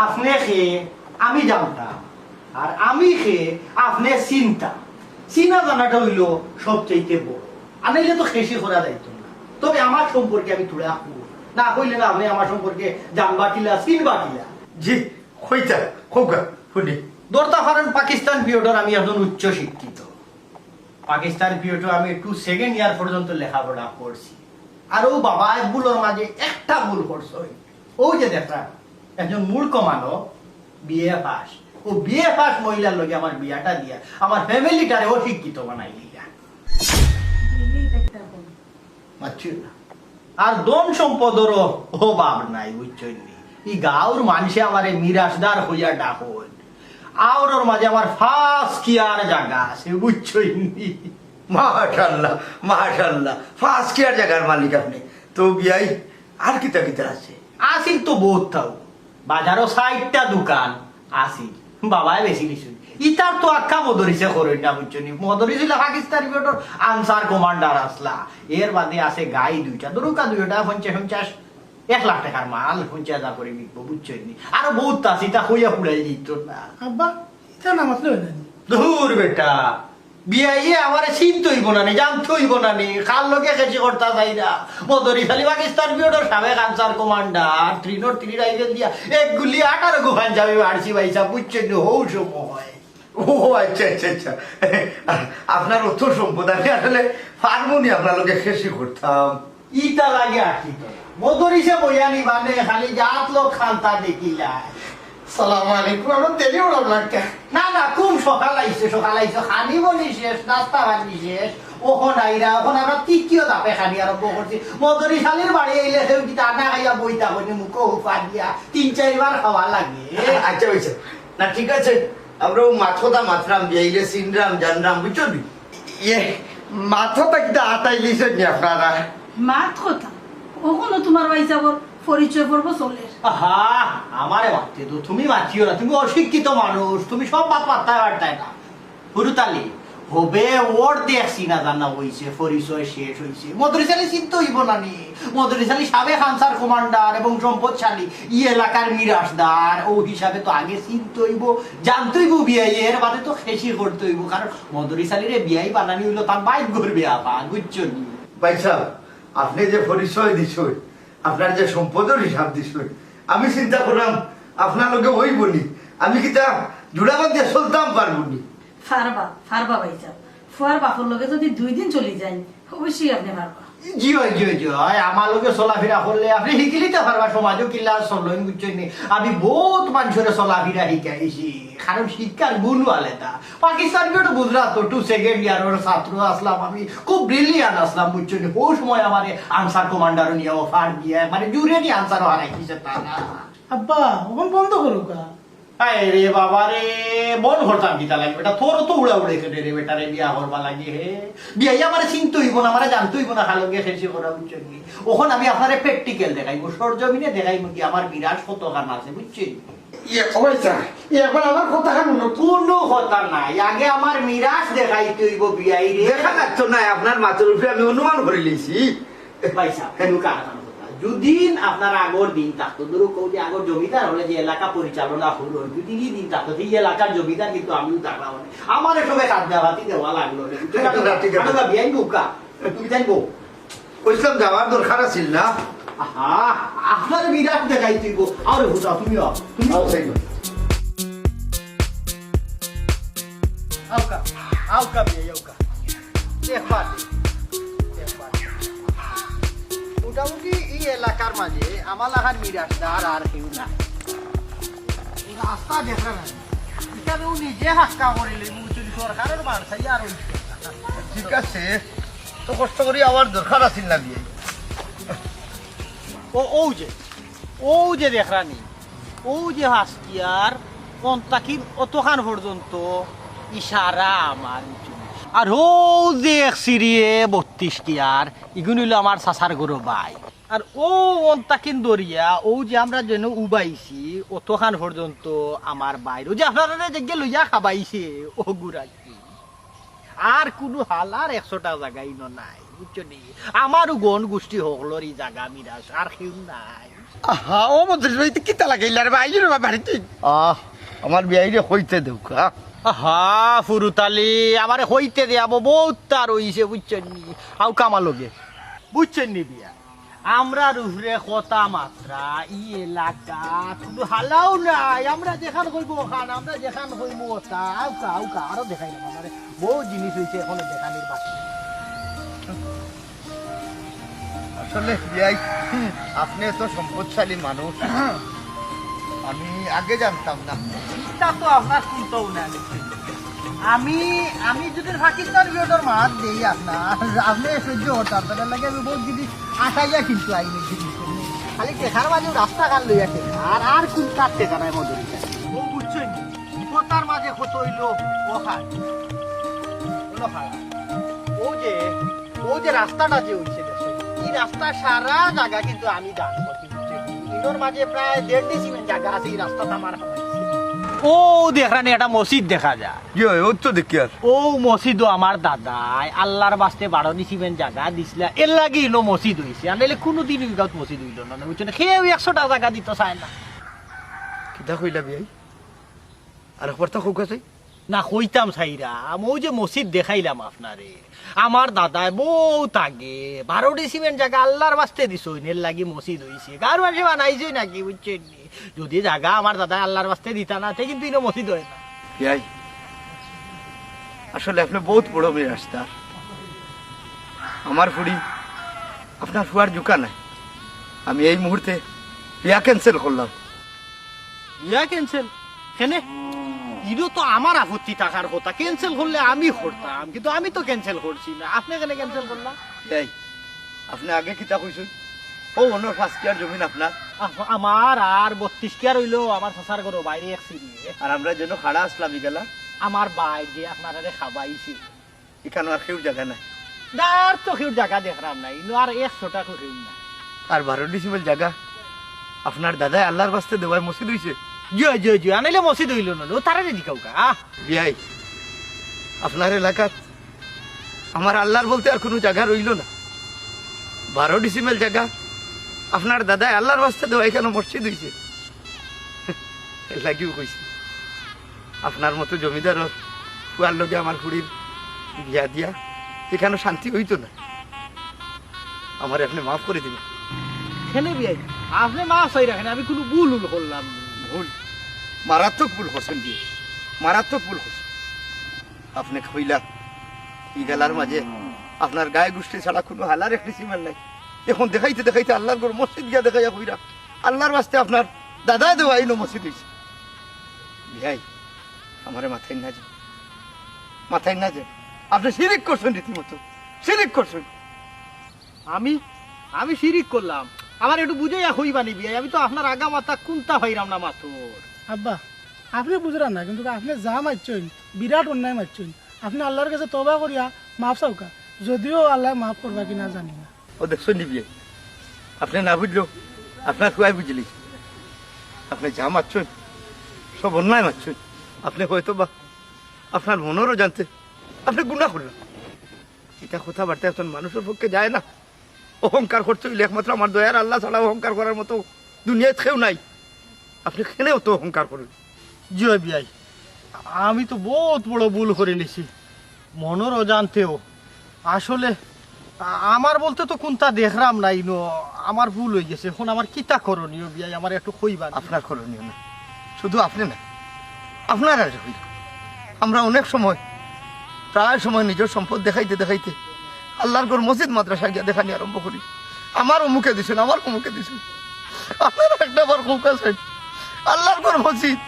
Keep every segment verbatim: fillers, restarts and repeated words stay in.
আপনে কে আমি জানতাম, আর আমি কে আপনে চিনতাম। চিনা জানাটা অইলো সবচাইতে বড়, আর নাইলে তো খেশি করা যাইতো না। তবে আমার সম্পর্কে আমি থুড়া কই, না কইলে না আপনে আমার সম্পর্কে জানবা কিলা, চিনবা কিলা। জি, কইতা, কউক্কা, হুনি। ধরতা পারইন পাকিস্তান পিরিয়ডর আমি একজন উচ্চ শিক্ষিত। পাকিস্তান পিরিয়ডো আমি টু সেকেন্ড ইয়ার পর্যন্ত লেখাপড়া করছি। আর অউ বাবায় ভুলর মাঝে একটা ভুল করছইন। অউ যে দেখরা, একজন মূর্খ মানব, বিএ পাস। অউ বিএ পাস মহিলার লগে আমার বিয়াটা দিয়া আমার ফ্যামিলিটারে অশিক্ষিত বানাই দিলা। মাতছইন না। আর ধন সম্পদরও অভাব নাই, বুঝছইন নি? ই গাঁওর মানষে আমারে মিরাশদার কইয়া ডাকইন। আওরর মাঝে আমার পাঁচ কিয়ার জাগা আছে, বুঝছইন নি? মাশাআল্লাহ, মাশাআল্লাহ, পাঁচ কিয়ার জাগার মালিক আপনে। তো বিয়াই, আর কিতা কিতা আছে? আছিল তো বউত তাও, বাজারো চাইরটা দোকান আছিল, বাবায় বেচিলিছইন। ইতার তো আক্কা মদরিছে করইন না, বুঝছইন নি? মদরিছ অইলা পাকিস্তান পিরিয়ডর আনসার কমান্ডার আছলা। এর বাদে আছে গাই দুইটা, ধরউক্কা দুইটা পঞ্চাশ পঞ্চাশ, এক লাখ টেকার মাল পঞ্চাশ হাজার করি বিকবো, বুঝছইন নি? আরো বউত আছে, ইতা কইয়া ফুরাই দিত না। আব্বা, ইতা না মাতলে অয় না নি? ধুর বেটা, বিয়াইয়ে আমারে চিনতে অইবো না নি, জানতে অইবো না নি, কার লগে খেশি করতা চাইরা। মদরিছ আলী পাকিস্তান পিরিয়ডর সাবেক answer commander, three not three rifle দিয়া এক গুলি আঠারো গু পাঞ্জাবি মারছি ভাইসাব, বুঝছইন নি, হউ সময়। ও আচ্ছা, আচ্ছা, আচ্ছা। আপনার অত সম্পদ, আমি আসলে পারমু নি আপনার লগে খেশি করতাম। ইতা লাগে আর কি তো। মদরিছে বইয়া নি মানে খালি জাত লোক খান্তা দেখিলাই। সালাম আলাইকুম, আমরা দেরি অইলো না একটা। না, না, খুব সকাল আইছো, সকাল আইছো, খানি বনি শেষ, নাস্তা পানি শেষ, অখন আইরা, অখন আমরা তৃতীয় ধাপে খানি আরম্ভ করছি। মদরিছ আলীর বাড়ি আইলে কেউ কিতা না খাইয়া বইতা কইনি, মুখো হুফা দিয়া তিন চাইরবার খাওয়া লাগে। আচ্ছা, অইছে। না, ঠিক আছে, আমরা অউ মাত কথা মাতরাম, বিয়াইরে চিনরাম, জানরাম, বুঝছো নি? ইয়ে, মাত কথা কিতা আতাইলিছইন নি আপনারা? মাত কথা? অখনো তুমার ভাইসাবর পরিচয় পর্ব চলের। আহা, আমারে মাততে দেও, তুমি মাতিও না, তুমি অশিক্ষিত মানুষ, তুমি সব মাত মাততায় পারতায় না। হুরুত আলী, হবে অর্ধেক চিনা জানা অইছে, পরিচয় শেষ অইছে। মদরিছ আলী চিনতে অইবো না নি? মদরিছ আলী সাবেক আনসার কমান্ডার এবং সম্পদশালী, ই এলাকার মিরাশদার, অউ হিসাবে তো আগে চিনতে অইবো, জানতে অইবো বিয়াই, এর বাদে তো খেশি করতে অইবো, কারণ মদরিছ আলীরে বিয়াই বানানি অইলো তার ভাইগ্যর বেয়াপার, বুঝছো নি? ভাইসাব, আপনে যে পরিচয় দিছইন, আপনার যে সম্পদর হিসাব দিছইন, আমি চিন্তা করলাম আপনার লগে অইবো নি, আমি কিতা জুড়া বান্ধিয়া চলতাম পারমু নি? পারবা, পারবা ভাইসাব। ফুয়ার বাপর লগে যদি দুই দিন চলি যাইন, অবশ্যই আপনে পারবা। জি অয়, জি অয়, জি অয়। আমার লগে চলাফিরা করলে আপনে হিকিলিতা পারবা, সমাজো কিলা চলইন, বুঝছইন নি? আমি বউত মানষরে চলাফিরা হিকাইছি, কারণ শিক্ষার গুণ আলাদা। পাকিস্তান পিরিয়ডো বুঝরা তো, টু সেকেন্ড ইয়ারর ছাত্র আছলাম আমি, খুব ব্রিলিয়ান্ট আছলাম, বুঝছইন নি? অউ সময় আমারে আনসার কমান্ডারো নিয়া অফার দিয়া, মানে জুরে নি আনসারও হারাই দিছে তারা। আব্বা, অখন বন্ধ করউক্কা। আরে বাবা রে, বন্ধ করতাম কিতা লাগি বেটা, তোরও তো উড়া উড়ে কেটে রে বেটা রে, বিয়া করবা লাগি হে। বিয়াই আমারে চিনতে অইবো না, আমারে জানতে অইবো না, কার লগে খেশি করা, বুঝছইন নি? অখন আমি আপনারে প্র্যাকটিক্যাল দেখাইমু, সরজমিনে দেখাইমু কি আমার মিরাশ কতখান আছে, বুঝছইন নি? ইয়ে, ও ভাইসাব, ইয়ে, একবার আমার কথাখান হুনো। কুনু কথা নাই, আগে আমার মিরাশ দেখাইতে অইবো বিয়াইরে। দেখা যাইতো না, আপনার মাথার উপরে আমি অনুমান করিলিছি। ভাইসাব, হুনুক্কা আরখান কথা। যুদি আপনার আগর দিন থাকতো, ধরো কেউ যে আগর জমিদার অকলে যে এলাকা পরিচালনা করইন, যুদি ই দিন থাকতো, তে ই এলাকার জমিদার কিন্তু আমিও থাকলাম অনে। আমারে সবে খাদ্যাভাতি দেওয়া লাগলো অনে। ঠিক আছে, ঠিক আছে। আরে বাবা, বিয়াই নৌকা, তুমি জানবো। কইছিলাম যাওয়ার দরকার আছিল না? আহা, আপনার মিরাশ দেখাইতে অইবো। আরে হুদা, তুমি আও, তুমি আও। আউক্কা, আউক্কা বিয়াই, আউক্কা। দেখবা, দেখবা। মোটামুটি ই এলাকার মাঝে আমার লাখান মিরাশদার আর কেউ নাই। রাস্তা দেখরা না। ইখান অউ নিজে হাক্কা করিলে, বুঝছইন নি, সরকারর মার খাইয়া আর অইছে না। ঠিক আছে, তো কষ্ট করি আওয়ার দরকার আছিল না বিয়াই। ও, অউ যে, অউ যে দেখরা নি, অউ যে পাঁচ কিয়ার, অন থাকি অতখান পর্যন্ত ইশারা আমার। আর অউ যে এক সিঁড়িয়ে বত্রিশ কিয়ার, ইগুন অইলো আমার চাচার ঘরো বাই। আর অউ অন থাকিন ধরিয়া, অউ যে আমরা যেন উবাইছি, অতখান পর্যন্ত আমার বাইর। অউ যে আপনারারে যেগিয়ে লইয়া খাবাইছে, অগুর আর কি। আর কুনু হালার একশোটা জাগা ইনো নাই, বুঝছো নি? আমারও গণ গোষ্ঠী হকলর ই জাগা মিরাশ, আর কেউ নাই। আহা, ও মন্ত্রী ভাই, তো কিতা লাগাইলা রে ভাই? রে বাবা, রে কি? আহ, আমার বিয়াইরে কইতে দেউক্কা। আহা, ফুরুতালি, আমারে কইতে দে, আবো বউত তার অইছে, বুঝছইন নি? আউক্কা আমার লগে। বুঝছইন নি বিয়াই? আমরার উপরে কথা মাতরা, ই এলাকাত কুনু হালাও নাই। আমরা যেখান কইমু অখান, আমরা যেখান কইমু অতা। আউক্কা, আউক্কা, আরো দেখাইলাম আমারে। বউত জিনিস অইছে, এখনো দেখানির বাকি। আসলে বিয়াই, আপনে এত সম্পদশালী মানুষ, আমি আগে জানতাম না। ইতা তো আপনার চিন্তাও না। আমি, আমি যদি পাকিস্তান বিরোধর মাত দেই আপনার, আপনে সহ্য করতাম, তার লাগি আমি বউত জিনিস আটাইয়া কিন্তু আইনি জিনিস। খালি টেকার মাঝে রাস্তা কার লইয়া টেকা, আর, আর কুন কার টেকা নাই মদরিকা। ও বুঝছইন, কথার মাঝে কত অইলো, ও খায়। ও খায়। ও যে ও যে রাস্তাটা যে অইছে, দেখছো? ই রাস্তা সারা জাগা কিন্তু আমি দান করছি, বুঝছো? ইনোর মাঝে প্রায় দেড় ডিসিমেল জাগা আছে, ই রাস্তাটা আমার হামাইছে। ও দেখরানি একটা মসজিদ দেখা যায়। জি অয়, ও তো দেখি আর। ও মসজিদও আমার দাদায় আল্লার বাস্তে বারো ডিসিমেল জাগা দিছলা, এর লাগি ইনো মসজিদ অইছে। আর নাইলে কুনুদিন ই গাঁওত মসজিদ অইলো না, বুঝছো নি? কেউ একশোটা জাগা দিতো চায় না। কিতা কইলা বিয়াই? আর একবার তো কউক্কা চাই। না, কইতাম চাইরাম, অউ যে মসজিদ দেখাইলাম আপনারে, আমার দাদায় বউত আগে বারো ডিসিমেল জাগা আল্লার বাস্তে দিছইন, এর লাগি মসজিদ অইছে। গাঁওর মানষে বানাইছে নাকি, বুঝছইন নি? যদি জাগা আমার দাদায় আল্লার বাস্তে দিতা না, তে কিন্তু ইনো মসজিদ অয় না। বিয়াই, আসলে আপনে বউত বড় মিরাস্তার। আমার ফুড়ি, আপনার ফুয়ার জুকা নাই। আমি এই মুহূর্তে বিয়া cancel করলাম। বিয়া cancel? কেনে? ইনো তো আমার আপত্তি থাকার কথা, cancel করলে আমি করতাম, কিন্তু আমি তো cancel করছি না। আপনে কেনে cancel করলা? এই, আপনে আগে কিতা কইছইন? ও, অনর পাঁচ কিয়ার জমিন আপনার? আহ, আমার আর বত্রিশ কিয়ার অইলো, আমার চাচার ঘরো বাইরে এক সিঁড়ি। আর আমরা যেনো খাড়া আছলাম ইগুলা? আমার ভাই যে আপনারারে খাবাইছে। ইখানো আর কেউর জাগা নাই? না, আর তো কেউর জাগা দেখরাম না, ইনো আর একশোটা কেউ নাই। আর বারো ডিসিমেল জাগা আপনার দাদায় আল্লার বাস্তে দেওয়ায় মসজিদ অইছে? জি অয়, জি অয়, জি অয়, আনাইলে মসজিদ অইলো না, ও তারারে জিকাউক্কা, আহ। বিয়াই, আপনার এলাকাত আমার আল্লার বলতে আর কুনু জাগা রইলো না। বারো ডিসিমেল জাগা আপনার দাদায় আল্লার বাস্তে দেওয়ায় ইখানো মসজিদ অইছে। এর লাগিউ কইছি, আপনার মতো জমিদারর ফুয়ার লগে আমার ফুড়ির বিয়া দিয়া ইখানো শান্তি অইতো না। আমারে আপনে মাফ করি দিবা। কেনে বিয়াই, আপনে মাফ চাইরা কেনে? আমি কুনু ভুল উল করলাম নি? ভুল? মারাত্মক ভুল করছইন বিয়াই, মারাত্মক ভুল করছইন। আপনে কইলা, ইগুলার মাঝে আপনার গাঁয় গুষ্টি ছাড়া কুনু হালার এক ডিসিমেল নাই। এখন দেখাইতে দেখাইতে আল্লার ঘর মসজিদ গিয়া দেখাইয়া কইরা, আল্লার বাস্তে আপনার দাদায় দেওয়ায় ইনো মসজিদ অইছে। বিয়াই, আমারে মাতাইন না যে, মাতাইন না যে। আপনে শিরিক করছইন রীতিমতো, শিরিক করছইন। আমি, আমি শিরিক করলাম? আমারে একটু বুঝাইয়া কইবা নি বিয়াই, আমি তো আপনার আগা মাথা কুন্তা পাইরাম না মাতর। আব্বা, আপনে বুঝরা না, কিন্তু আপনে যা মাতছইন, বিরাট অন্যায় মাতছইন। আপনে আল্লার গেছে তওবা করিয়া মাফ চাউক্কা, যদিও আল্লায় মাফ করবা কি না জানি না। ও দেখছইন নি বিয়াই, আপনে না বুঝলেও আপনার ফুয়ায় বুঝিলিছে। আপনে যা মাতছইন, সব অন্যায় মাতছইন। আপনে হয়তো বা আপনার মনর অজান্তে আপনে গুনা কররা। ইতা কথাবার্তা একজন মানুষর পক্ষে যায় না। অহংকার করতে অইলে একমাত্র আমার দয়ার আল্লা ছাড়া অহংকার করার মতো দুনিয়াত কেউ নাই। আপনে কেনে অত অহংকার করইন? জি অয় বিয়াই, আমি তো বউত বড় ভুল করিলিছি, মনর অজান্তেউ। আসলে আ-, আমার বলতে তো কুন্তা দেখরাম না ইনো, আমার ভুল অইগেছে। এখন আমার কিতা করণীয় বিয়াই, আমারে একটু কইবা নি? আপনার করণীয় না, শুধু আপনে না, আপনারারে কই। আমরা অনেক সময়, প্রায় সময় নিজর সম্পদ দেখাইতে দেখাইতে আল্লার ঘর মসজিদ মাদ্রাসা গিয়া দেখানি আরম্ভ করি, আমার অমুকে দিছইন, আমার অমুকে দিছইন। আপনারা একটা বার কউক্কা চাইন, আল্লার ঘর মসজিদ,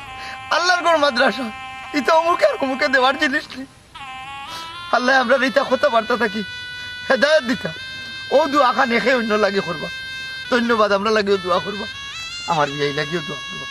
আল্লার ঘর মাদ্রাসা, ইতা অমুকে আর অমুকে দেওয়ার জিনিস নি। আল্লায় আমরারে ইতা কথাবার্তা থাকি হেদায়েত দিতা। অউ দোয়াখান একে অইন্যর লাগি করবা। ধন্যবাদ, আমরার লাগিও দোয়া করবা, আমার বিয়াইর লাগিও দোয়া করবা।